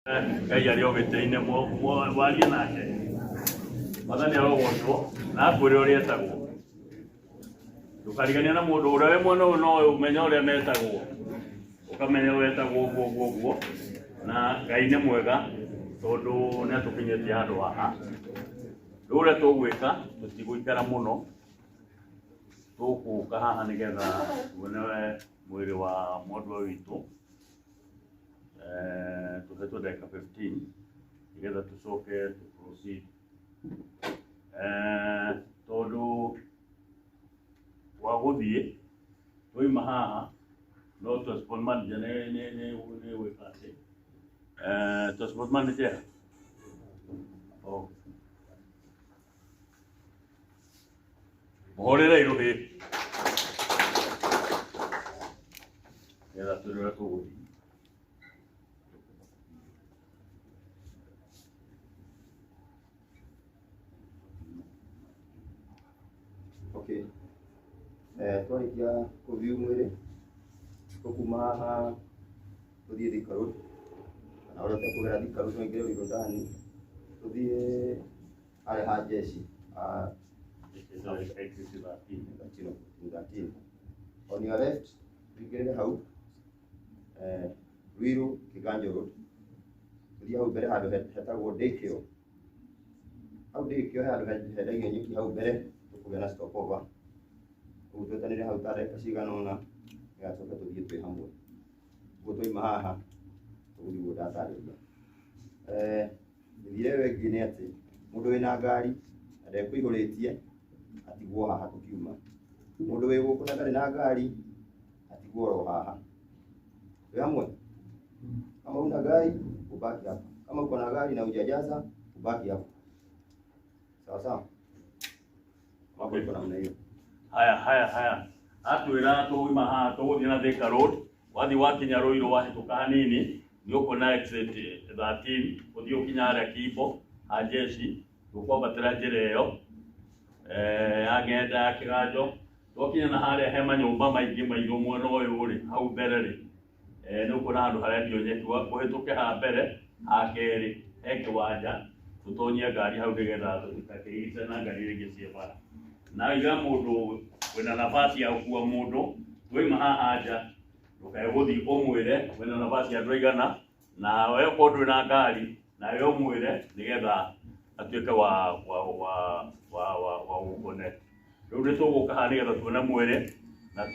Ngai arĩ o gĩtĩ-inĩ warie nake. Mwathani arogocwo na akwĩre ũrĩa etagwo. Ndũkarigania na mũndũ ũrĩa wĩ mwena ũyũ no ũmenye ũrĩa metagwo. Ũkamenya wetagwo ũguo ũguo ũguo. Na Ngai nĩ mwega tondũ nĩ atũkinyĩtie handũ haha. Rĩu ũrĩa tũgwĩka tũtigũikara mũno, tũgũka haha nĩgetha tuone mwĩrĩ wa mwendwa witũ. Tũhetwo ndagĩka 15 nĩgetha tũcoke tũ proceed. Tondũ wa gũthiĩ twauma haha no transport manager nĩ gwĩka atĩ transport manager oh. Mũhũrĩre irũhĩ nĩgetha twĩre ũrĩa tũgũthiĩ. Okay. Twarĩkia kũview mwĩrĩ tũkuma haha tũthiĩ Thika Road, kana ũrĩa ũtekũgera Thika Road no aingĩre Ruiru ndani, tũthiĩ harĩa ha jeshi Exit 13. 13 13. On your left tũingĩrĩre hau Ruiru Kiganjo Road, tũthiĩ hau mbere handũ hetagwo Daycare. Hau Daycare he handũ hendagio nyeki hau mbere, tũkũgĩa na stopover. Ũguo twetanĩre hau ta ndagĩka cigana ũna, nĩgetha tũcoke tũthiĩ twĩ hamwe. Ũguo twauma haha tũgũthiĩ ũguo ndatarĩria. Mĩthiĩre ĩyo ĩngĩ nĩ atĩ mũndũ wĩna ngari na ndekũihũrĩtie atigwo haha tũkiuma. Mũndũ wĩ gũkũ na ndarĩ na ngari atigwo oro haha. Twĩ hamwe? Kama una gari ubaki hapa, kama uko na gari na hujajaza ubaki hapa. Sawa sawa, mambo iko namna hiyo. Haya haya haya, atwĩra tũgima haha tũgũthiĩ na Thika Road, wathiĩ wakinya Ruiru wahĩtũka hanini nĩ ũkuona exit 13 ũthiĩ ũkinya harĩa Kimbo ha jeshi, tũkwambatĩra njĩra ĩyo ya ng'enda ya Kĩganjo, twakinya na harĩa he manyũmba maingĩ mairũ mwena ũyũ rĩ, hau mbere rĩ, nĩ ũkuona handũ harendio nyeki, ũhĩtũke ha mbere ha kerĩ he kĩwanja tũtonyie ngari hau nĩgetha tũtikakĩrigicane na ngari iria ingĩ ciĩ bara. Na iga mũndũ wĩna nafasi ya gũkua mũndũ, twauma haha nja ndũkae gũthiĩ ũmwĩre wĩna nafasi ya andũ aigana, na we okorwo ndũrĩ na ngari nawe ũmwĩre nĩgetha atuĩke wa gũkũconnect. Rĩu nĩ tũgũka haha nĩgetha tuone mwĩrĩ na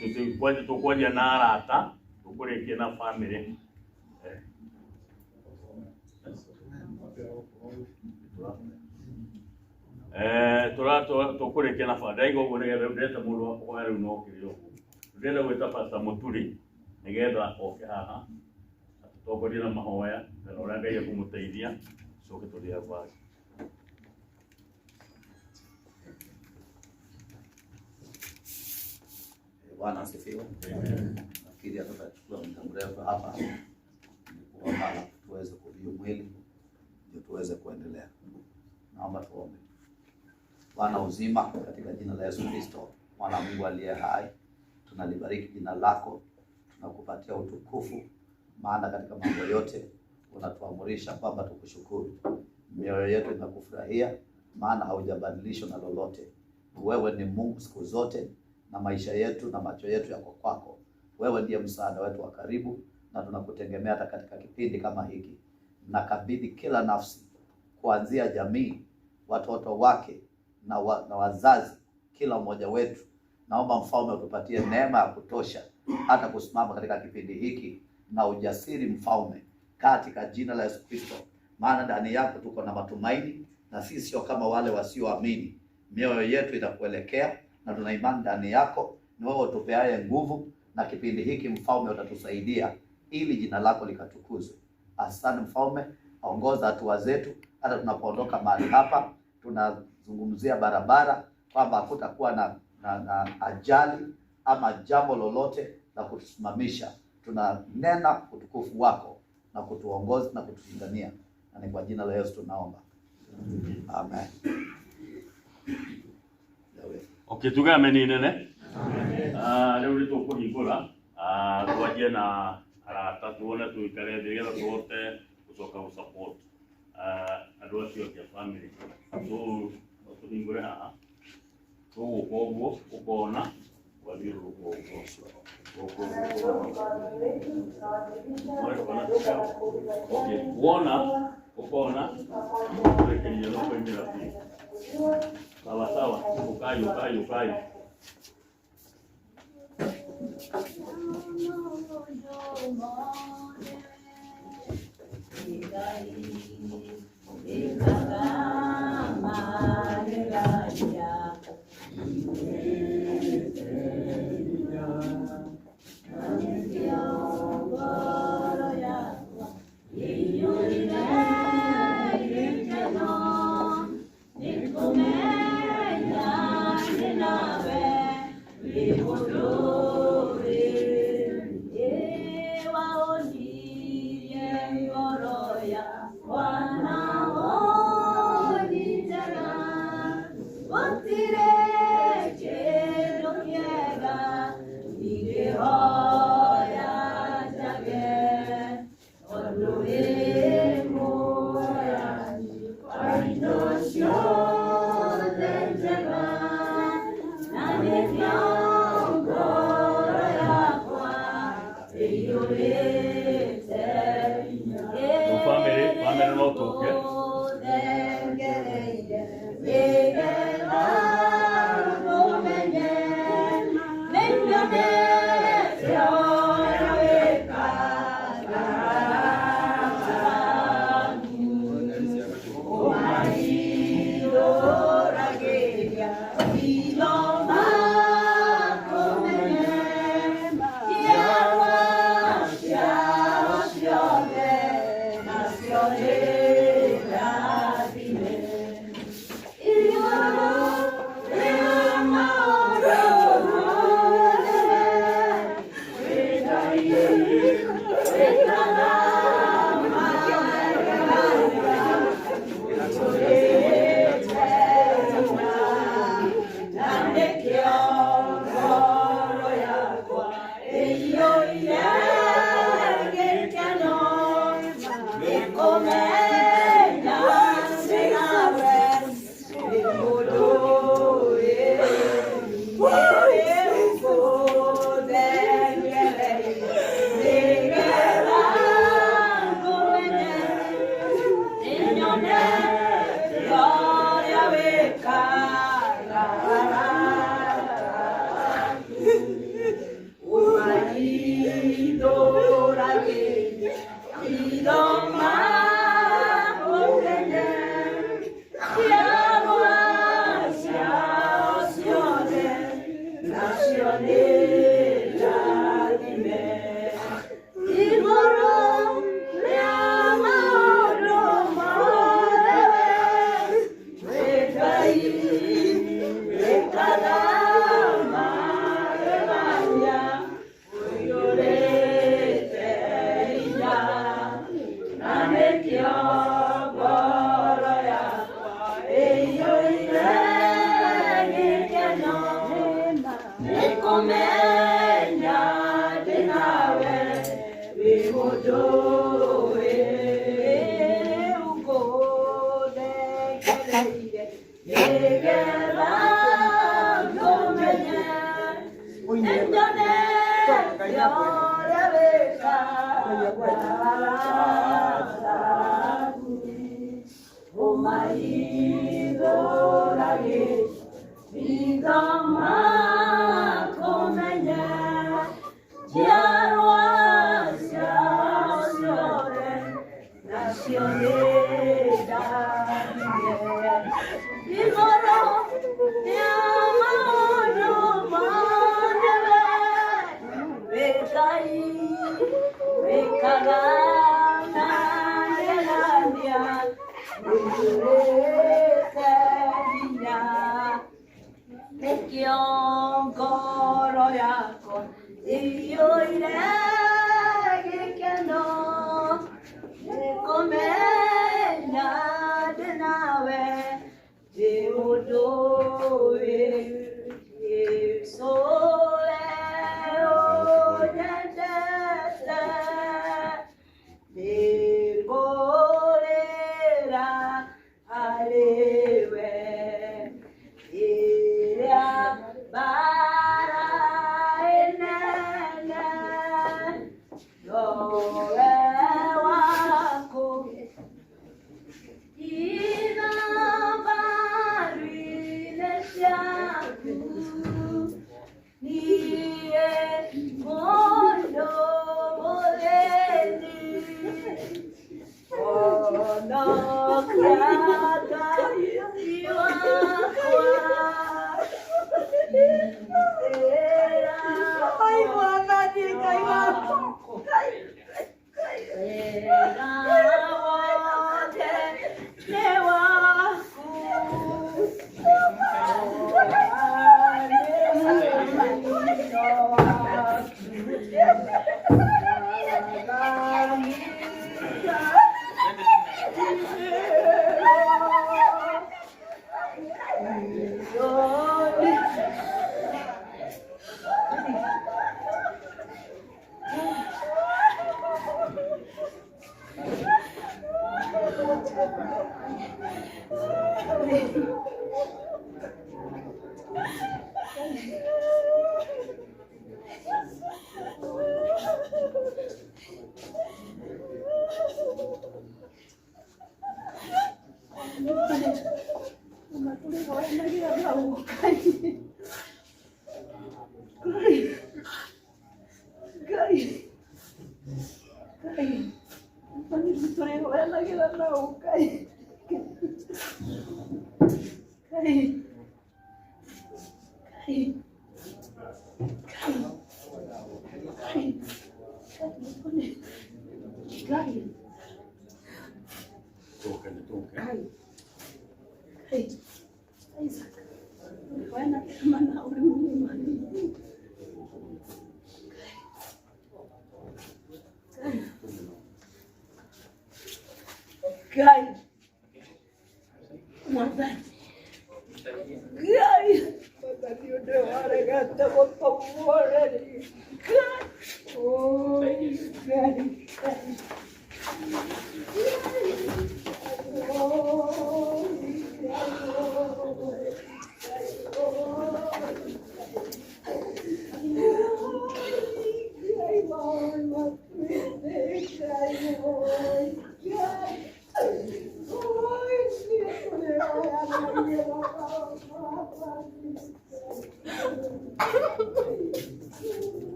tũkwanjia na arata, tũkũrĩkia na family. Tũkũrĩkia na ndaiga ũguo nĩgetha ndĩreta mũndũ wa kũhoya rĩu no kĩrĩ ũguo. Ndĩrenda gwĩta Pastor Mũturi nĩgetha oke haha atũtongorie na mahoya kana ũrĩa Ngai ekũmũteithia, coke tũthiĩ advance. Bwana asifiwe. Nafikiri hatutachukua muda mrefu hapa, ni kuomba alafu tuweze kuview mwili ndio tuweze kuendelea. Naomba tuombe. Bwana uzima, katika jina la Yesu Kristo, Mwana wa Mungu aliye hai, tunalibariki jina lako, tunakupatia utukufu, maana katika mambo yote unatuamurisha kwamba tukushukuru. Mioyo yetu inakufurahia, maana haujabadilishwa na lolote. Wewe ni Mungu siku zote, na maisha yetu na macho yetu yako kwako. Wewe ndiye msaada wetu wa karibu, na tunakutegemea hata katika kipindi kama hiki. Nakabidhi kila nafsi, kuanzia jamii, watoto wake na wazazi, kila mmoja wetu. Naomba Mfalme utupatie neema ya kutosha hata kusimama katika kipindi hiki na ujasiri, Mfalme, katika jina la Yesu Kristo, maana ndani yako tuko na matumaini, na sisi sio kama wale wasioamini. Mioyo yetu itakuelekea na tuna imani ndani yako, ni wewe utupeaye nguvu, na kipindi hiki Mfalme utatusaidia ili jina lako likatukuzwe. Asante Mfalme, ongoza hatua zetu hata tunapoondoka mahali hapa. Tunazungumzia barabara kwamba hakutakuwa na ajali ama jambo lolote la kutusimamisha. Tunanena utukufu wako na kutuongoza na kutushindania, na ni kwa jina la Yesu tunaomba, amen. Okay, tuge ameni nene. Rĩu nĩ tũkũhingũra, twanjie na arata tuone tuikare thĩ nĩgetha tũhote Gũcoka gũ support andũ acio angĩ a family. So no tũhingũre haha, tũgũka ũguo ũkona wathiũrũrũka ũguo. Okay, wona ũkona ũrekeria no kũingĩra biũ. Sawa sawa, ũkai ũkai ũkai. Family, family no tũke. Go.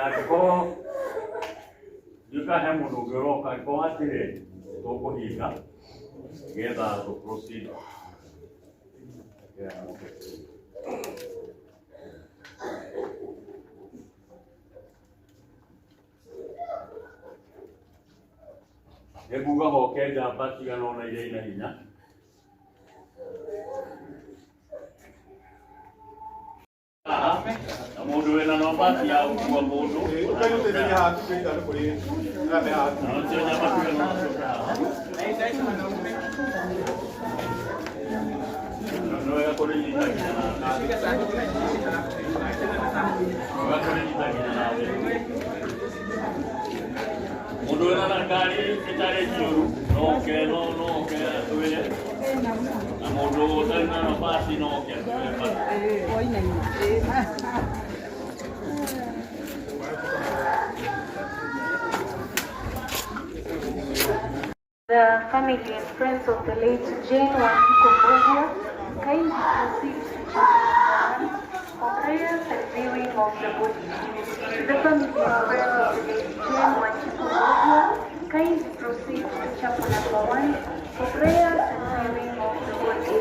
Angĩkorwo ndiũĩ he mũndũ ũngĩ ũroka, angĩkorwo hatirĩ tũkũhinga nĩgetha tũ proceed. Nĩnguga hoke njamba cigana ũna iria ina hinya. Na mũndũ wĩna nambati ya gũkua mũndũ na ũcio nyama cigana ũna ciũke haha. Nĩ wega kũrĩnyita nginya nawe. Wega kũrĩnyita nginya nawe. Mũndũ wĩna na ngari ĩtarĩ njũru no oke no no oke atwĩre, na mũndũ ũtarĩ na nabasi no oke atwĩre bado. The family and friends of the late Jane Wanjiku Mbugua kindly proceed to chapel number 1 for prayers and viewing of the body. To the family and friends of the late Jane Wanjiku Mbugua, kindly proceed to chapel number 1 for prayers and viewing of the body.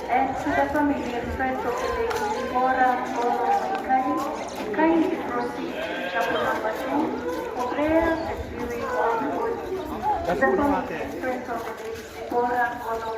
And to the family and friends of the late Deborah Ngolo Mwikali, kindly proceed to chapel number 2 for prayers and viewing of the body. To the family and friends of the late Deborah Ngolo